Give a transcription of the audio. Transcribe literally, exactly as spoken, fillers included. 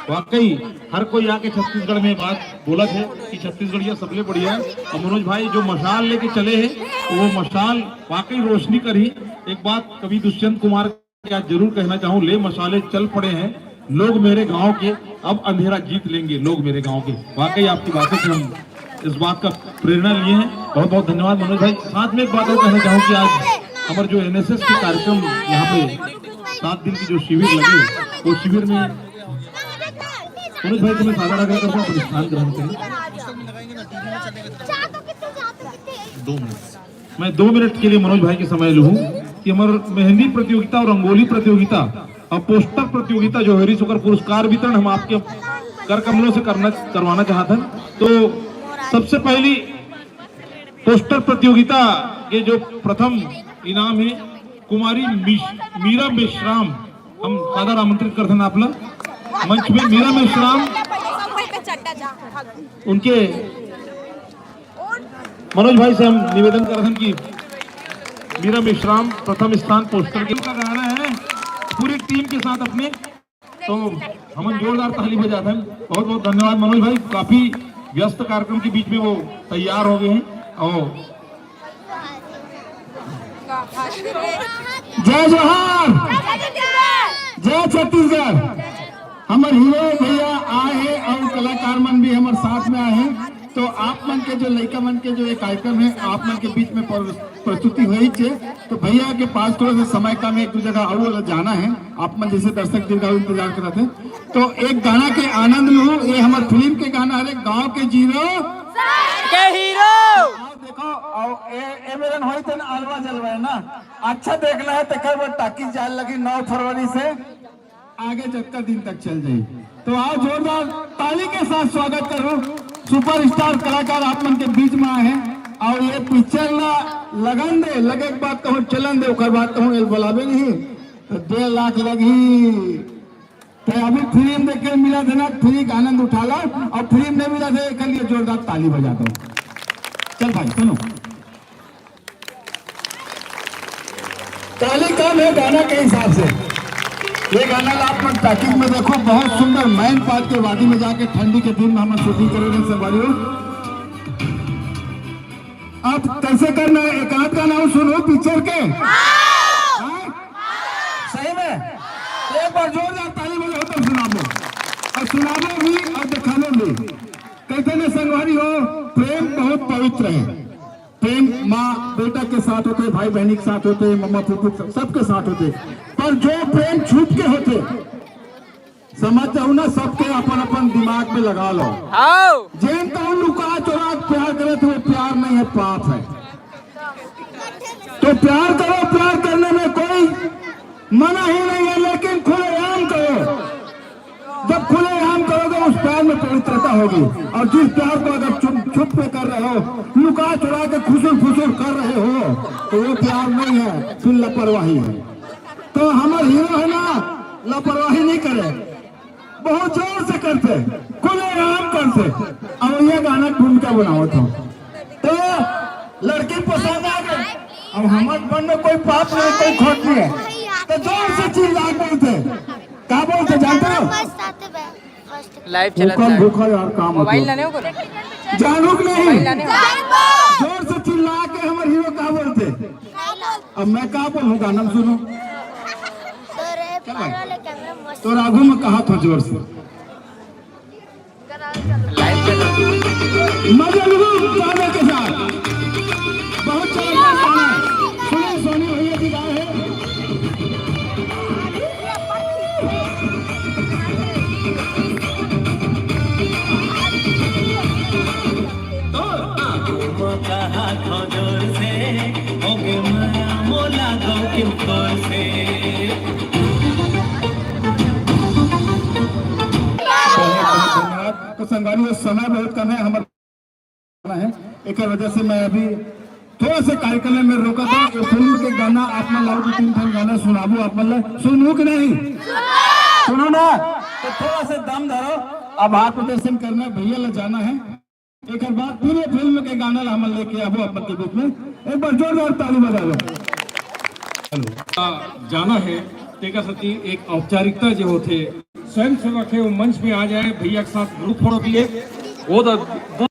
वाकई हर कोई आके छत्तीसगढ़ में बात बोलत हे कि छत्तीसगढ़िया सबले बढ़िया हे। और मनोज भाई जो मशाल लेके चले हे, वो मशाल वाकई रोशनी करही। एक बात कवि दुष्यंत कुमार के आज जरूर कहना चाहूँ, ले मशाले चल पड़े हैं लोग मेरे गांव के, अब अंधेरा जीत लेंगे लोग मेरे गांव के। वाकई आपकी बातों से हम इस बात का प्रेरणा लिए हैं। बहुत बहुत धन्यवाद मनोज भाई। साथ में एक बात और कहना चाहूँ कि आज हमारे जो एनएसएस के कार्यक्रम यहाँ पे सात दिन की जो शिविर लगी, वो शिविर में मनोज भाई तुम्हें साझा रखा करता हूँ, स्थान ग्रहण करें। दो मिनट, मैं दो मिनट के लिए मनोज भाई के समय लूँ कि हमारे मेहंदी प्रतियोगिता और रंगोली प्रतियोगिता और पोस्टर प्रतियोगिता जो है, ओकर पुरस्कार वितरण हम आपके कर कमलों से करना, करवाना चाहत हन। तो सबसे पहली पोस्टर प्रतियोगिता के जो प्रथम इनाम है कुमारी मिश-, मीरा मेश्राम, हम सादर आमंत्रित करथन आप लोग मंच में। मीरा मेश्राम, उनके मनोज भाई से हम निवेदन करथन कि मीरा मेश्राम प्रथम स्थान पोस्टर के का गाना है पूरी टीम के साथ अपने, तो हमन जोरदार ताली बजाथन। बहुत बहुत धन्यवाद मनोज भाई, काफी व्यस्त कार्यक्रम के बीच में वो तैयार हो गए हैं। और जय जोहार, जय छत्तीसगढ़। हमर हीरो भैया आए हैं और कलाकार मन भी हमर साथ में आए हैं। तो आप मन के जो लइका मन के जो ये कार्यक्रम है, आप मन के बीच में पर-, प्रस्तुति होही छे। तो भैया के पास थोड़ा सा समय कम है, एक दो जगह और वाला जाना है। आप मन जैसे दर्शक दीर्घायु इंतजार करत हैं, तो एक गाना के आनंद लूँ। ये हमर फिल्म के गाना हरे, गाँव के जीरो के हीरो। आओ देखो, आओ, ए, ए मेरन होई तेन अलवा जलवा है ना, अच्छा देखना है तो कई बार टाकी जाए लगी नौ फरवरी से आगे जतका दिन तक चल जाई। तो आओ जोरदार ताली के साथ स्वागत करो, सुपरस्टार कलाकार आप मन के बीच में आए हैं। और ये पिक्चर ला लगन दे, लगे के बाद कहूँ चलन दे, ओकर बाद कहूँ एल बुलावे नहीं तो डेढ़ लाख लगी। तो अभी फिल्म देख के मिला देना, फ्री का आनंद उठा लो, और फिल्म नहीं मिला दे के लिए जोरदार ताली बजा दो। चल भाई सुनो, ताली कम है गाना के हिसाब से। ये गाना ला आप मन टाकिज में देखो, बहुत सुंदर। मैन पाट के वादी में जाके ठंडी के दिन में हम शूटिंग करे रहे संगवारी हो। अब कैसे करना है, एक आध गाना और सुनो पिक्चर के। हाँ? सही में एक बार जोरदार ताली बजाओ, तब सुनाबो, और सुनाबो भी और दिखाबो भी। कहते ने संगवारी हो, प्रेम बहुत पवित्र है। प्रेम माँ बेटा के साथ होते, भाई बहनी के साथ होते, मम्मा फूफू के साथ, सबके साथ होते। पर जो प्रेम छुप के होते, समझ जाओ ना, सबके अपन अपन दिमाग में लगा लो। आओ। जेन तो लुका चोरा के प्यार करे थे, वो प्यार नहीं है, पाप है। तो प्यार करो, प्यार करने में कोई मना ही नहीं है, लेकिन खुलेआम करो। जब खुलेआम करोगे, उस प्यार में पवित्रता होगी। और जिस प्यार को अगर चुप, छुप के कर रहे हो, लुका चुरा के खुसुर फुसुर कर रहे हो, तो वो प्यार नहीं है, फिर लापरवाही है। तो हमर हीरो है ना, लापरवाही नहीं करे, बहुत जोर से करते, खुलेआम करते। और ये गाना ढूंढ के बनावत हो, तो लड़की पसंद आ गई। अब हमर मन में कोई पाप नहीं, कोई खोट नहीं है, तो जोर से चिल्ला के बोलते। का बोलते जानते हो? लाइव चलत भूखल है। भूखल यार काम मोबाइल होता। लाने हो को? जानू कि नहीं? मोबाइल लाने हो? जोर से चिल्ला के हमर हीरो का बोलते। अब मैं का बोलूँ, गाना में सुनो। चल भाई। तो राघू में कहा था जोर से। लाइव चलत। मजे लूं गाने के साथ। बहुत जबरदस्त गाना है। सुनो, सोनी भैया जी गाए हैं। तो आगू म कहा खजोर से, होगे माया मोला गौ के तोर से। बहुत बहुत धन्यवाद। तो संगवारी, समय बहुत कम है, हमर है, एकर वजह से मैं अभी थोड़ा सा कार्यक्रम में रोका था। ये फिल्म के गाना आप मन ला दो तीन ठन गाना सुनाबो आप मन ला। सुनू कि नहीं? सुनू ना? तो थोड़ा सा दम धरो, आभार प्रदर्शन करना है, भैया ला जाना है। एकर बाद फिर ये फिल्म के गाना ला हमन लेके आबो आप मन के बीच में। एक बार जोरदार ताली बजा लो। हेलो। जाना है तेकर सेती एक औपचारिकता जो होथे, स्वयंसेवक हे वो मंच में आ जाए, भैया के साथ group photo के लिए। वो तो